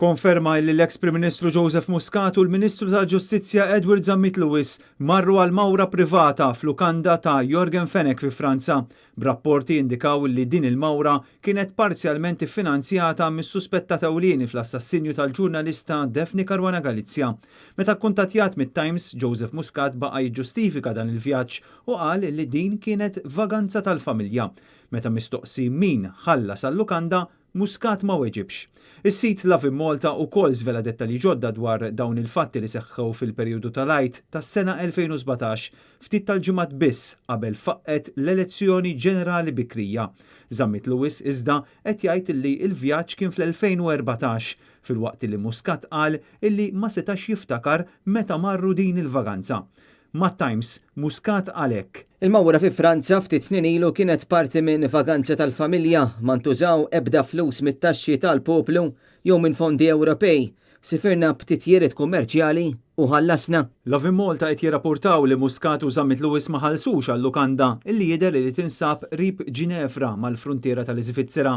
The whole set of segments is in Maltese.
Konferma illi l-eks Prim Ministru Joseph Muscat u l-Ministru tal-Ġustizzja Edward Zammit Lewis marru għal mawra privata f'lukanda ta' Yorgen Fenech fi Franza, b'rapporti jindikaw illi din il-mawra kienet parzjalment iffinanzjata mis-suspettat ewlieni fl-assassinju tal-ġurnalista Daphne Caruana Galizia. Meta kkuntattjat mit-Times, Joseph Muscat baqa' jiġġustifika dan il-vjaġġ u qal illi din kienet vaganza tal-familja. Meta mistoqsi min ħallas għal-lukanda, Muscat ma weġibx. Is-sit Lovin Malta ukoll żvela dettalji ġodda dwar dawn il-fatti li seħħew fil-perjodu tal-Għid tas-sena 2017, ftit tal-ġimgħat biss qabel faqqgħet l-elezzjoni ġenerali bikrija. Zammit Lewis iżda qed jgħid illi l-vjaġġ kien fl-2014, filwaqt illi Muscat qal illi ma setax jiftakar meta marru din il-vaganza. Mat-Times, Muscat qal hekk. Il-mawra fi Franza ftit snin ilu kienet parti minn vaganza tal-familja, ma ntużaw ebda flus mit-taxxi tal-poplu jew minn fondi Ewropej. Sifirna b'titjiriet kummerċjali u ħallasna. Lovin Malta qed jirrapurtaw li Muscat u Zammit Lewis ma ħallsux għal-lukanda illi jidher li tinsab qrib Ginevra mal-fruntiera tal-Iżvizzera.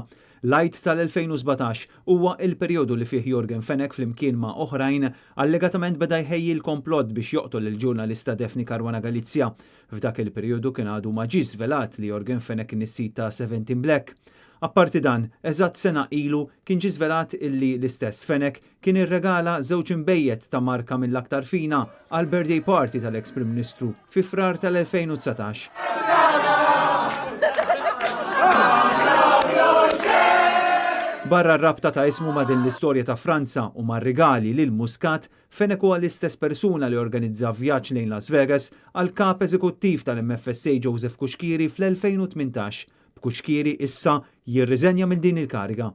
L-Għid tal-2017 huwa l-perjodu li fih Yorgen Fenech flimkien ma' oħrajn allegatament beda jħejji l-komplott biex joqtol lill-ġurnalista Daphne Caruana Galizia. F'dak il-perjodu kien għadu ma ġiex żvelat li Yorgen Fenech kien is-sid ta' Seventeen Black. Apparti dan, eżatt sena ilu kien ġie żvelat illi l-istess Fenech kien irregala żewġ inbejjed ta' marka mill-aktar fina għall-birthday party tal-eks Prim Ministru fi Frar tal-2019. Barra r-rabta ta' ismu ma' din l-istorja ta' Franza u mar-rigali lil Muscat, Fenech huwa l-istess persuna li organizza vjaġġ lejn Las Vegas għall-Kap Eżekuttiv tal-MFSA Joseph Cuschieri fl-2018, b'Cuschieri issa jirriżenja minn din il-kariga.